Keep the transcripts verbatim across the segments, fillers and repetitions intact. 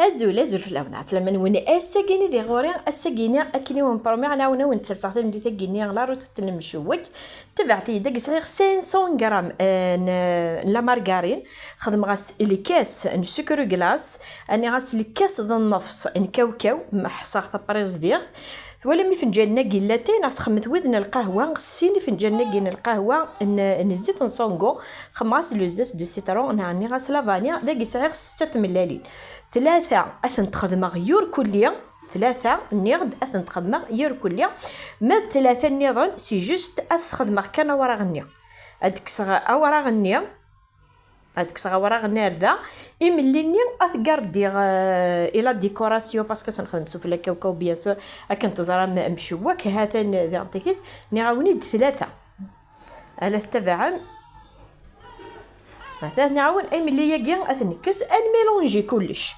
Azul, azul fell-awen, ɛeslama-nwen. Ass-agi-ni di ɣur-i, ass-agi-ni akken i wen-promiɣ, ad nɛawen ad wen-d-serseɣ tameddit-agi-ni la recette n lemcewwek. Tabaɛt-iyi-d ad d-sɣiɣ cinq cents grammes n, n la margarine, xedmeɣ-as lkas n sucre glace, rniɣ-as lkas d nnefs n kawkaw, meḥṣeɣ tapriẓdiɣt. Twalam ifenǧalen-agi n latay, neɣ sxedmet wid n lqahwa, sin ifenǧalen-agi n lqahwa n, n zzit n Songo, xedmeɣ-as le zeste de citron, neɣ rniɣ-as la vanille, dagi sɛiɣ setta tmellalin. Tlata ad tent-xedmeɣ yur kulli, tlata nniɣ-d ad tent-xedmeɣ yur kulli, ma d tlata nniḍen, c'est juste ad sxedmeɣ kan awraɣ-nni. Ad kkseɣ awraɣ-nni, ad kkseɣ awraɣ-nni ar da, imelli-nni ad t-gardiɣ, euh, i la décoration, parce que ad s-nexdem sufella kawkaw, bien sûr, akken teẓram mcewwek, ha-t-an diɣen takit, nniɣ-awen-id tlata. Ala tettabaɛem. Ata nɛawen imelli-agi ad t-nekkes, ad nmilanji kullec.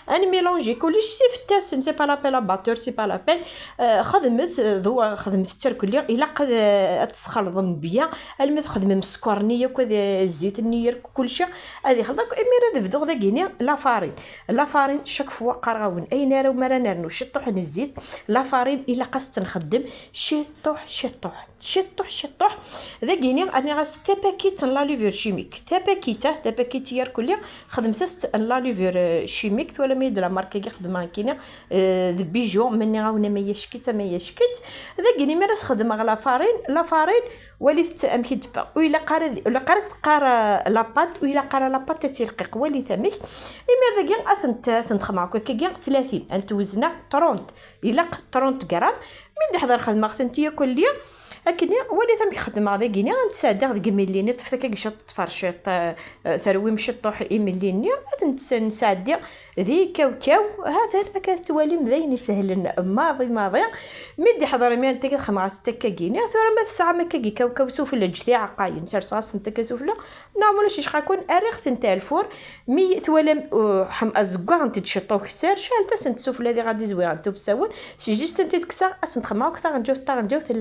Ad nmilanji kullec s ifettasen, c'est pas la peine à batteur, c'est pas la peine. Euh, xedmet, euh, d wa-, xedmet tterkelli, ilaq ad, euh, ad tesxelḍem bya, alma txedmem sskeṛ-nni yakk, ad, euh, zzit-nni yakk, kullec ad ixleḍ akk. Imir ad bduɣ dagini la farine. La farine, chaque fois qqareɣ-awen, ayen ara, mi ara nernu ciṭṭuḥ n zzit, la farine ilaq ad s-tt-nxeddem ciṭṭuḥ, ciṭṭuḥ. Ciṭṭuḥ, ciṭṭuḥ. Dagini, rniɣ-as tapakit n la levure chimique. Tapakit-a, tapakit yir kulli, xedmet-as-tt n la levure, euh, chimique. Twalam-iyi-d la marque-agi xedmeɣ nekkini, euh, d Bijou, ma nniɣ-awen ama yackit, ama yackit. Dagini, mi ara s-xedmeɣ la farine, la farine, walit-tt amek i d-teffeɣ. Ur ilaq ara, ur ilaq ara ad teqqar, euh, la pâte, ur ilaq ara la pâte ad tilqiq. Walit amek. Imir dagi, ad tent-, ad tent-xedmeɣ akk akkagi, tlatin, ad tent-wezneɣ trente. Ilaq trente grammes. Mi d-iḥḍer xedmeɣ-tent yakk lli. Akken i, walit amek xedmeɣ dagini, ad tent-sɛeddiɣ deg imelli-nni, ṭṭfet akka ciṭ tferciṭ, eh, eh, terwim ciṭṭuḥ imelli-nni, ad tent-sɛeddiɣ di kawkaw, ha-t-an akka tettwalim d ayen isehlen maḍi maḍi. Mi d-iḥḍer imir n tagi xedmeɣ-as-tent akkagini, tura ma tesɛam akkagi kawkaw sufella, ǧǧet iɛeqqayen, serseɣ-asen-tent akka sufella, neɣ ma ulac icqa-ken, rriɣ-tent ar lfur, mi twalam, uh, ḥem-, azeggaɣent-id ciṭṭ ukessar, ceɛlet-asent sufella diɣ ad d-izwiɣent ufsawen, c'est juste tent-id-kkseɣ, ad sent-xedmeɣ akk taɣenǧawt, taɣenǧawt n